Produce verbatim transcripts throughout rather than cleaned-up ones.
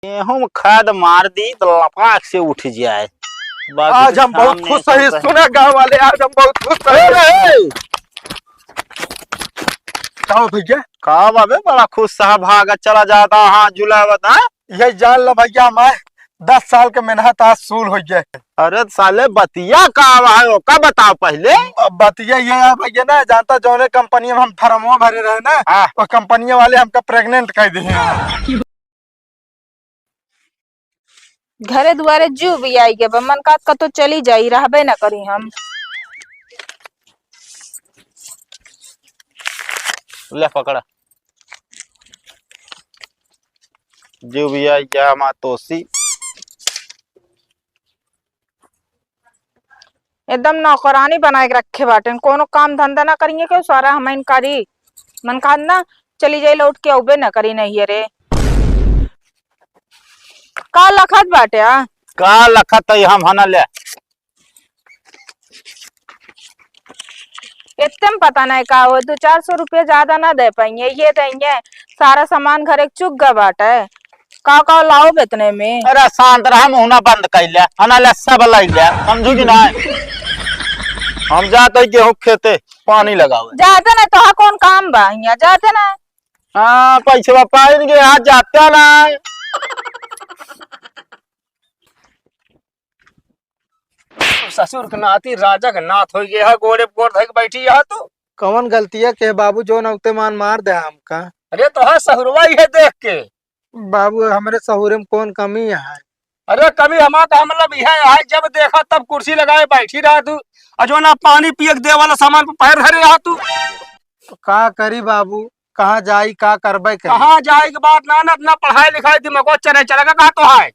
गेहूं में खाद मार दी तो लपाक से उठ जाए। बाकी आज तो हम बहुत सामने खुश हई, करता है। सुना गाँव वाले, आज हम बहुत खुश हई। अरे! का हो भैया? का बाबे, बड़ा खुश सा भागा चला जाता, हाथ झुलावत, हाँ? ये जान लो भैया, हमारे दस साल के मेहनत आज सूल हो गए। अरे साले, बतिया का है, ओका बताओ पहले। अब बतिया ये है भैया ना, जानता जौने कंपनी में हम फॉर्मवा भरे रहे ना, हाँ। वो कंपनी वाले हमका प्रेग्नेंट कर दिए। घरे दुआरे जू भी आई गए बा, मन का कतो चली जाई, रहबे ना करी हम। ले पकड़ा। जू भी आई गया मातोसी। एकदम नौकरानी बनाए के रखे बाटेन, कोनो काम धंधा ना करिए के, सारा हमइन करी। मन का ना चली जाई, लौट के अउबे ना करी नहीं रे। का लखत बाटे, आ? का लखत है हम हना ले? इतने में पता नहीं का हो, दो चार सौ रुपया ज्यादा ना दे पाएंगे, ये देंगे। सारा सामान घरे चुक गा बाटे। का का लाओ इतने में? अरे शांत रहा, मुहना बंद कर ले, हना ले सब लाई ले, समझू कि ना? हम जाते ही गेहूं खेते पानी लगावे। जाते ना, तोहा कौन काम बा हियां, जाते ना। हाँ, पैसवा पाइन के यहाँ जाते ना। ससुर के नाती राजा के नात हो गया है, गोड़े पे गोड़ धइके बैठी है तू। कवन गलतिया के बाबू, जोन अउते मान मार दे हमका? अरे तोहार सहुरवा ही है देख के। बाबू, हमरे सहुरे में कौन कमी है? अरे कमी हमार तो, हम मतलब यह है, जब देखा तब कुर्सी लगाए बैठी रहा तू, और जो ना पानी पिए के दे वाला सामान पे पैर धरे रहा तू। तो का करी बाबू, कहाँ जाई, का करबे करी? कहाँ जाए के बात ना, ना, ना पढ़ाई लिखाई दिमागो चले चलेगा कहाँ तो है?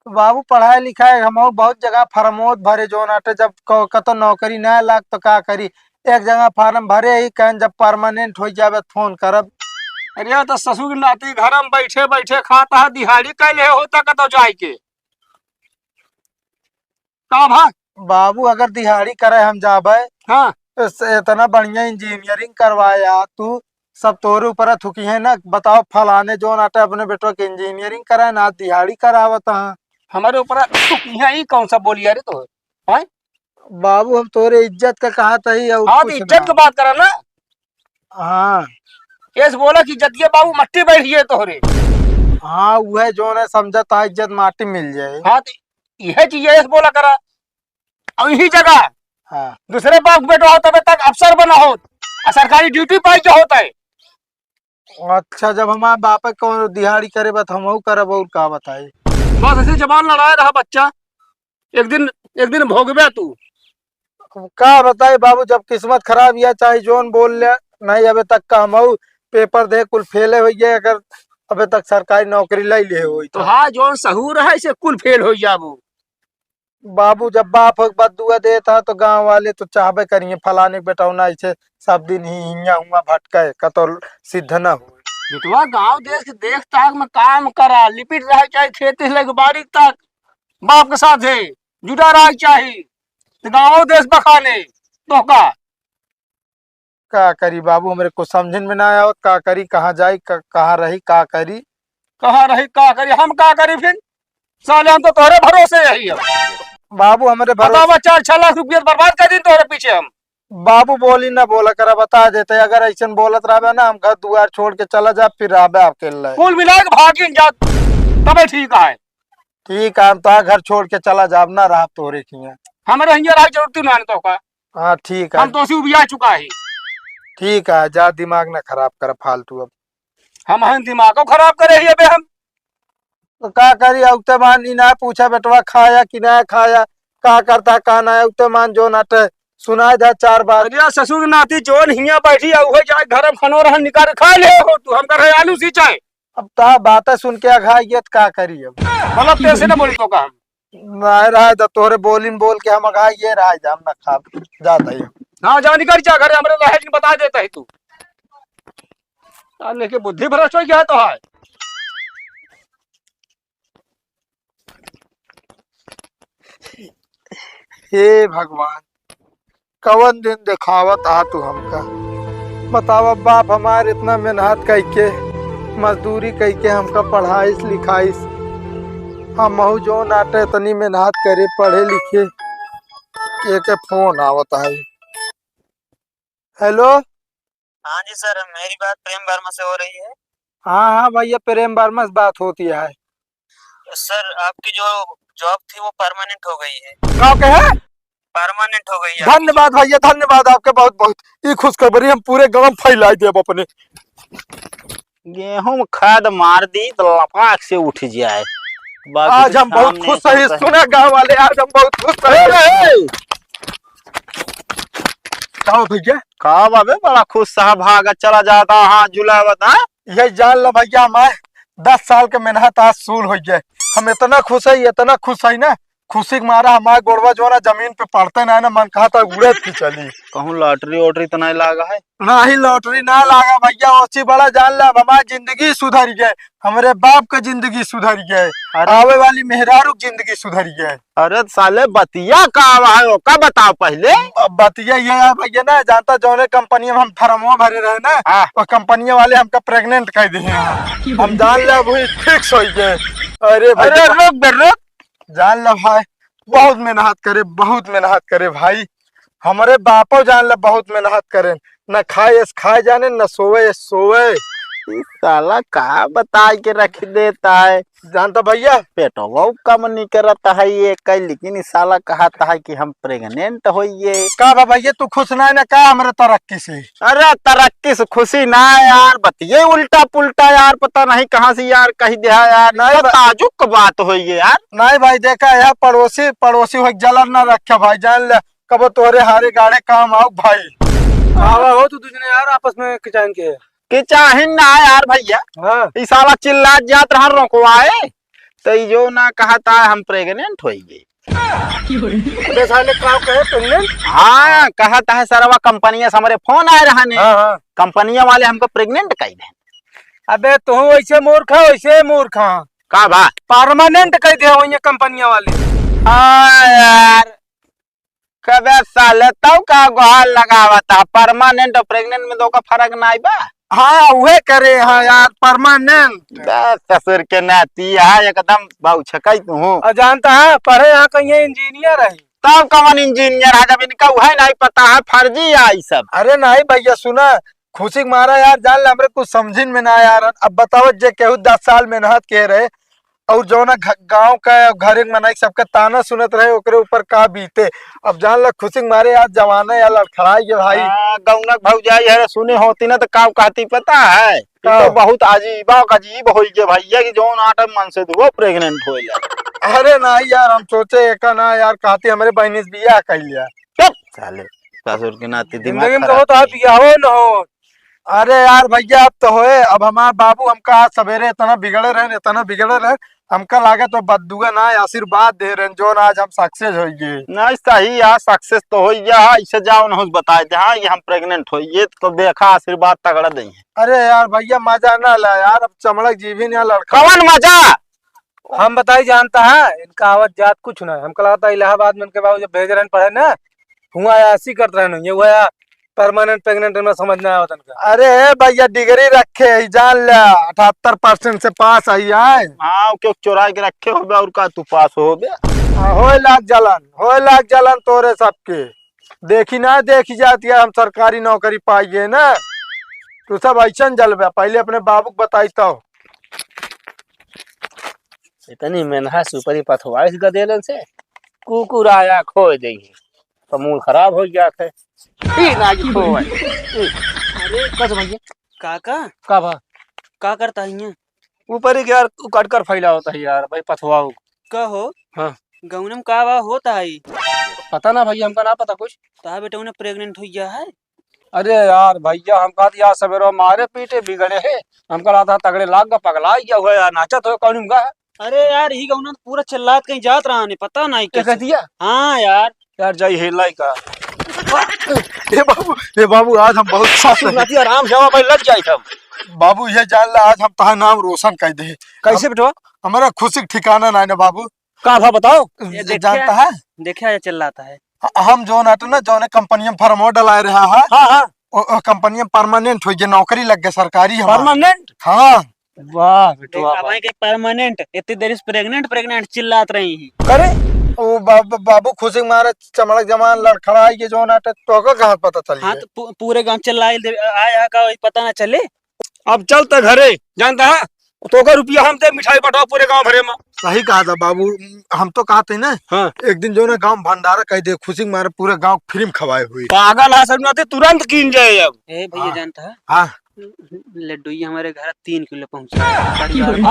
तो बाबू, पढ़ाई लिखाई हम बहुत जगह फॉर्मो भरे, जोन आटे जब क-, कतो नौकरी ना लाग तो का करी? एक जगह फार्म भरे ही कहन जब परमानेंट हो जावे तो फोन करब। अरे तो ससुर के नाती घर में बैठे बैठे खाता है, दिहाड़ी कैले होता कतो जाए के? का भा? बाबू, अगर दिहाड़ी करे हम जाबे, हाँ। तो इस-, इतना बढ़िया इंजीनियरिंग करवाया तू, सब तोरे ऊपर थुकी है ना। बताओ, फलाने जोन आटे अपने बेटवा के इंजीनियरिंग कराए ना, दिहाड़ी करावत हाँ। हमारे ऊपर थुकी है, ई कौन सा बोली अरे तो? हैं? बाबू, हम तोरे इज्जत का कहा तही और हाँ, तो कुछ इज्जत ना। की बात करा ना। हाँ। ऐस बोला कि इज्जतिया बाबू मट्टी बैठ गए तोहरे। हाँ, वह जोन है समझता है, इज्जत माटी मिल जाए। हाँ, तो यह चीज ऐस बोला करा। और यही जगह हाँ। दूसरे बाप बेटा हो तबे तक अफसर बना हो, और सरकारी ड्यूटी पाई के होता है। अच्छा, जब हमारे बापे कौन दिहाड़ी करे बा, तो हमहू करब, और का बताई। बस ऐसे जबान लड़ाए रहा बच्चा, एक दिन, एक दिन भोगबे तू। अब का बताई बाबू, जब किस्मत खराब या चाहे जोन बोल ले, नहीं अबे तक का हमहू पेपर दे कुल फेले हो गए, अगर अबे तक सरकारी नौकरी ले ले होई तो। हाँ, जोन सहूर है से कुल फेल हो जाबू। बाबू, जब बाप हो बददुआ देत ह, तो गाँव वाले तो चाहबे करिए, फलाने के बेटौना ऐसे सब दिन ही हियाँ हुआँ भटके, कतो सिद्ध न हो। बेटवा, गाँव देश के देख ताक में काम करा, लिपिट रहे चाहे खेती से लेके बाड़ी तक, बाप के साथ है, जुटा रहे चाही, तो गाँव देश बखाने, तो का? का करी बाबू, हमरे कुछ समझन में ना आवत, का करी, कहाँ जाई, क-, कहाँ रही, का करी? कहाँ रही, का करी, हम का करी फिर? साले, हम तो तोहरे भरोसे यही है। बाबू, हमरे भरोसे बतावा, चार छह लाख रुपया बर्बाद कर दिन तोहरे पीछे हम। बाबू, बोली ना बोला करा, बता देते, अगर ऐसन बोलत रहबे ना, हम घर दुआर छोड़ के चला जा, फिर रहबे अकेले। कुल मिला के भागिन जा, तबे ठीक है। ठीक है, हम तो घर छोड़ के चला जाब, ना रहब तोहरे किहाँ। हमरे हियाँ रहे जरूरत ना तो का। हाँ, ठीक है। हम तो उसी उबिया चुका है। ठीक है, जा दिमाग ना खराब कर फालतू अब। हम हन दिमागो खराब करे ही अबे हम। तो का करी, अउते मान ई ना पूछा बेटवा खाया कि ना खाया, का करता का ना, अउते मान जो नाटे सुनाए दे चार बात। अरे ससुर नाती जोन हियाँ बैठी है, उहे जाए घर में खनो रहन निकाल खा ले हो तू, हम कर रहे आलू सिंचाई। अब ता बातें सुन के अघाई गए तो का करी अब? मतलब तेरे से ना बोली तो का हम? ना रहा जा तोहरे बोलिन बोल के हम अघाई ये रहा जा, हम ना खाब, जाता ही। हाँ, जा निकल जा घरे, हमरे रहे नहीं बता देता है तू। आ, लेके बुद्धि भ्रष्ट हो गया तो है। हे भगवान, कवन दिन देखावत आ तू हमका? बतावा बाप हमार इतना मेहनत कइके मजदूरी कइके हमका पढ़ाइस लिखाइस। हमहू जौन आटे तनी मेहनत करे, पढ़े लिखे। के के फोन आवत है। हेलो। हाँ जी सर, मेरी बात प्रेम वर्मा से हो रही है? हाँ, हाँ भैया, प्रेम वर्मा से बात होती है। सर, आपकी जो जॉब थी, वो परमानेंट हो गई है। का कहे? परमानेंट हो गई है आपकी धन्यवाद जॉब। भैया, धन्यवाद आपके बहुत बहुत। ई खुशखबरी हम पूरे गांव फैलाई देब अपने। गेहूं में खाद मार दी तो लपाक से उठ जाए। बाकी आज तो हम बहुत सामने खुश हैं, सब है। सुना गांव वाले, आज हम बहुत खुश हैं। अरे! का हो भैया? का बाबे, बड़ा खुश सा भागा चला जाता, हाथ झुलावत, हाँ? ये जान लो भैया, हमारे दस साल के मेहनत आज सूल हो गए। हम इतना खुश है, इतना खुश है ना, खुशी के मारा हमारा गोड़वा जो ना जमीन पे पड़ते ना, ना मन कहा था उड़द की चली। कहूँ लॉटरी वॉटरी तो नहीं लागा है? नहीं, लॉटरी ना लागा भैया, ओसी बड़ा जान ले, अब हमारी जिंदगी सुधर गए, हमारे बाप का जिंदगी सुधर गए, अरे। आवे वाली मेहरारू की जिंदगी सुधर गए। अरे साले, बतिया का है, ओका बताओ पहले। अब बतिया ये है भैया ना, जानता जौने कंपनी में हम फॉर्मवा भरे रहे ना, हाँ। वो कंपनी वाले हमका प्रेग्नेंट कर दिए हैं। हम जान ले, अब वही फिक्स हो गए। अरे भैया, अरे रुक बे, रुक। जान ले भाई, बहुत मेहनत करे, बहुत मेहनत करे भाई। हमारे बापो जान ले बहुत मेहनत करे, न खाए एस खाए जाने, न सोवे एस सोवे। ई साला का बताए के रख देता है। जानता भैया, पेटवा कम नहीं करता है ये कई, लेकिन ई साला कहता है कि हम प्रेग्नेंट होइए। का बा भैया, तू खुश ना है ना का हमरे तरक्की से? अरे तरक्की से खुशी ना है यार, बतिये उल्टा पुल्टा यार, पता नहीं कहाँ से यार कह दिया यार, नहीं तो बा- ताजुब की बात होइए यार। नहीं भाई, देखा यार, पड़ोसी पड़ोसी हो जलन ना रखे भाई, जान ले कबो तोहरे हारे गाड़े काम आओ भाई। आवा हो तू दूजने यार आपस में किचाइन के। किचाहिन ना यार भैया। हाँ। ई साला चिल्लात जात रहा रोकवाए, तो ई जो ना कहता है हम प्रेग्नेंट होइए। अबे साले का कहे प्रेग्नेंट? हाँ, कहता है सरवा कंपनिया से हमरे फोन आए रहा ने। हाँ, हाँ। कंपनिया वाले हमको प्रेग्नेंट कह दे। अबे तू वैसे मूर्ख है, वैसे मूर्ख है। का बा? परमानेंट कह दे वही कंपनिया वाले। हाँ यार, कबे साले तब का गोहार लगावत है, परमानेंट और प्रेग्नेंट में दो का फर्क नाई बा? हाँ, उहे करे, हाँ यार, परमानेंट। बे ससुर के नाती है, एकदम बाऊ छकाई तू हूँ। और जानता है, पढ़े यहाँ कहीं इंजीनियर है। तब कौन इंजीनियर है, जब इनका उहे नहीं पता है, फर्जी है ई सब। अरे नहीं भैया, सुना, खुशी के मारा यार, जान ले, हमरे कुछ समझिन में ना यार। अब बताओ, जे केहू दस साल मेहनत के रहे, और जौना घ-, गाँव का, घर के मनई सबके ताना सुनत रहे, ओकरे ऊपर का बीते। अब जान ला, खुशी के मारे आज जवाना या लड़खड़ाई के भाई। हाँ, गौना के भौजाई है, सुने होती ना तो का कहती पता है? ई का? तो बहुत अजीबा अजीब होई गे भैया कि जौन आटा मन से धुओ प्रेग्नेंट होइला। अरे नहीं यार, हम सोचे एका ना यार, कहती हमरे बहिनी से बियाह कर लिया। चुप साले, ससुर के नाती दिमाग जिंदगी में खराब कबो तो आप करे। बियाहो न हो। अरे यार भैया, अब तो होए। अब हमार बाबू हमका आज सवेरे इतना बिगड़े रहे, इतना बिगड़े रहे, हमका लागत तो बद्दुआ ना, आशीर्वाद दे रहे, जौन आज हम सक्सेस हो गए। नहीं सही यार, सक्सेस तो हो गया है। इसे जाओ ना, बताए दे हाँ, ये हम प्रेग्नेंट हो, ये तो देखा, आशीर्वाद तगड़ा दे। अरे यार भैया, मजा ना ला यार, अब चमड़क जीभी ना लड़का। कौन मजा? हम बताई जानता है, इनका आवत जात कुछ ना है। हमका लगता है इलाहाबाद में इनके बाबू जब भेज रहे हैं पढ़े ना, हुआ या ऐसी करत रहे ना, ये हुआ या परमानेंट प्रेग्नेंट में समझ ना आवत इनका। अरे ए भैया, डिग्री रखे है, जान ले, अठहत्तर परसेंट से पास आई है। हाँ, क्यों चोरा के रखे हो बे, और का तू पास हो बे? हाँ, होए लाग जलन, होए लाग जलन तोरे सबके। देखी ना, देखी जाती है, हम सरकारी नौकरी पाइए ना, तू सब ऐसन जलबे। पहले अपने बाबू को बताई तो। इतनी मेहनत से ऊपरी पथवाइस गदेलन से कुकुर आया खोए देही, तो मूड खराब हो गया थे। ई ना कि खोए। अरे, कस भैया। काका? का भा? का करता है यहाँ? ऊपरी के यार, उ कटकर फैला होता है यार, भाई पथवाओ। का हो? हाँ। गौनम का बा होता है? पता ना भैया, हमका ना पता कुछ। ता बेटा उन्हें प्रेग्नेंट हो गया है। अरे यार भैया, हम कहत यार सवेरे मारे पीटे बिगड़े है, हमका लगता तगड़े लाग गा, पगला गया हुआ यार, नाचत हो कौन का है? अरे यार, ही गौना तो पूरा चिल्लात कहीं जात रहा ने, पता नहीं ये कह कैसे। दिया? हाँ यार। यार जाई है लाई का। ए बाबू, ए बाबू, आज हम बहुत खुश हैं। नाती आराम से आवा भाई, लग जाए सब। बाबू ये जान ला, आज हम तहार नाम रोशन कर दे। कैसे हम, बेटवा? हमारा खुशी के ठिकाना ना है ना बाबू। का था बताओ? ये ज-, देखिए, जानता है? देखिए, ये चिल्लाता है। ह-, हम जौन हटे ना, जौने कंपनी में फॉर्म डलाए रहा है, हाँ, हाँ। ओ, ओ कंपनी में परमानेंट हो गया, नौकरी लग गया सरकारी हमारा। परमानेंट? हाँ। वाह बेटवा, देख, अब वाह। है कि permanent, इतनी देर से pregnant, pregnant चिल्लात रही हैं। अरे, वो बा-, बा-, बाबू खुशी के मारे चमड़क जवान लड़खड़ाई के जौन आटे, तोका कहाँ पता चली हाँ, है? तो पू-, पूरे गाँव चिल्लाए दे, आया का वही पता ना चले। अब चल त घरे, जानता है? तोका रुपया हम दे, मिठाई बंटाओ पूरे गाँव भरे में। सही कहा था बाबू, हम तो कहते हैं ना, हाँ। एक दिन जो ना गाँव भंडारा कह दे, खुशी के मारे पूरे गाँव free में खवाए हुए। पागल है सब ना, ते तुरंत कीन जाए अब। ए भैया, हाँ। जानता है? हाँ। लड्डू ये हमारे घर तीन किलो पहुंचा।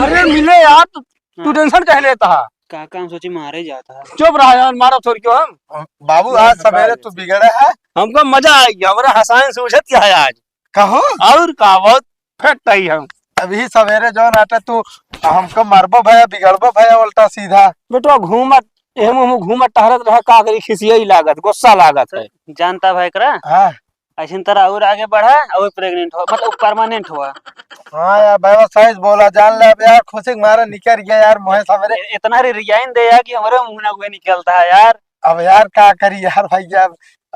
अरे मिले यार, तू, तू हाँ। Tension कह लेता है? काका, हम सोचे मारे जाता है। चुप रहा यार, मारा थोड़ी क्यों हम? बाबू, यार, आज सवेरे तू बिगड़े है। हमको मजा आ गया, हमारा हंसाइन सूझत क्या है आज? कहो? और का, बहुत fit है हम। अभी सवेरे जो नाटे तू हमको मारबो भया, बिगड़बो भया उल्टा सीधा। बेटवा घूमत, एहम ओहम घूमत टहरत रहा, का करी, खिसियाई लागत, गुस्सा लागत है। जानता भाई करा? हाँ। ऐसे तरह और आगे बढ़ा और pregnant हो, मतलब permanent हुआ। हाँ यार, बाबा सही बोला, जान ले अब यार, खुशी के मारे निकल गया यार, मोहे सवेरे। इ-, इतना रे resign दे यार कि हमारे मुंह ना हुए निकलता है यार। अब यार का करी यार भाई यार,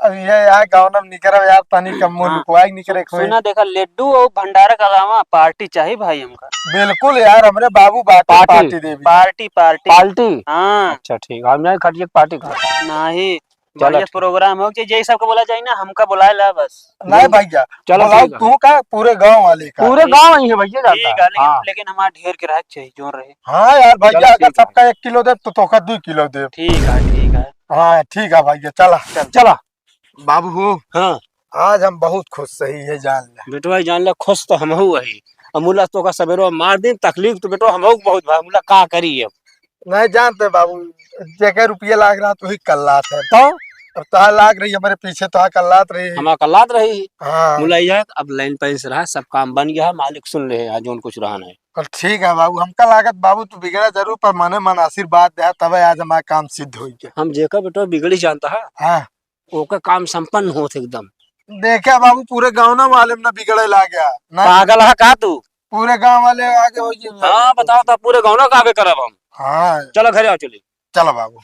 अब ये यार गाँव में निकल यार, तनी कम मुंह हाँ। लुकवाई निकले सु-, कोई। सुना देखा, लड्डू और भंडारा के अलावा party चाहिए भाई हमका। बिल्कुल यार, हमरे बाबू बाटे party। Party देवी। Party, party। Party? हाँ। अच्छा ठीक, हम नहीं खटिए party कर। नहीं, चलो, बढ़िया ठीक। Program हो कि जे सबके बोला जाए ना, हमका बुलाए ला बस। नहीं भैया, चलो, बुलाओ ठीक है। तू का, पूरे गांव वाले का। पूरे गांव ही है भैया, जानता ठीक है, लेकिन, हाँ। लेकिन हमारा ढेर ग्राहक चाहिए, जोर रहे। हाँ यार भैया, चलो, अगर ठीक है। सबका एक किलो दे तो तोका दो किलो दे। ठीक है, ठीक है। हाँ ठीक है भैया, चला। चल। चला। बाबू हो, हाँ। आज हम बहुत खुश सही है, जान ले। बेटवा जान ले, खुश तो हमहू वही। अब मुला तोका सवेरो मार दिन, तकलीफ तो बेटवा हमहू के बहुत भाई, मुला का करी अब। नहीं जानते बाबू, जेके रुपये लाग रहा तो ही कल्लात है। तो? अब तोहा लाग रही हमारे पीछे, तोहा कल्लात रही। हमारा कल्लात रही। हाँ। मुला यह अब line पे से रहा, सब काम बन गया है, मालिक सुन ले है, जौन कुछ रहन है। और ठीक है बाबू, हमका लागत बाबू तू बिगड़ा जरूर, पर मने मन आशीर्वाद दे, तबे आज हमारा काम सिद्ध होई के। हम जेकर बेटवा बिगड़ी जानता है, हाँ। ओकर काम संपन्न होत एकदम। देखा बाबू, पूरे गाँव ना वाले में ना बिगड़े लाग गया। ना पागल है का तू? पूरे गाँव वाले आगे हो गए। हाँ, बताओ तो पूरे गाँव ना का आगे करब हम। हाँ। चलो घरे आओ, चली। चलो बाबू।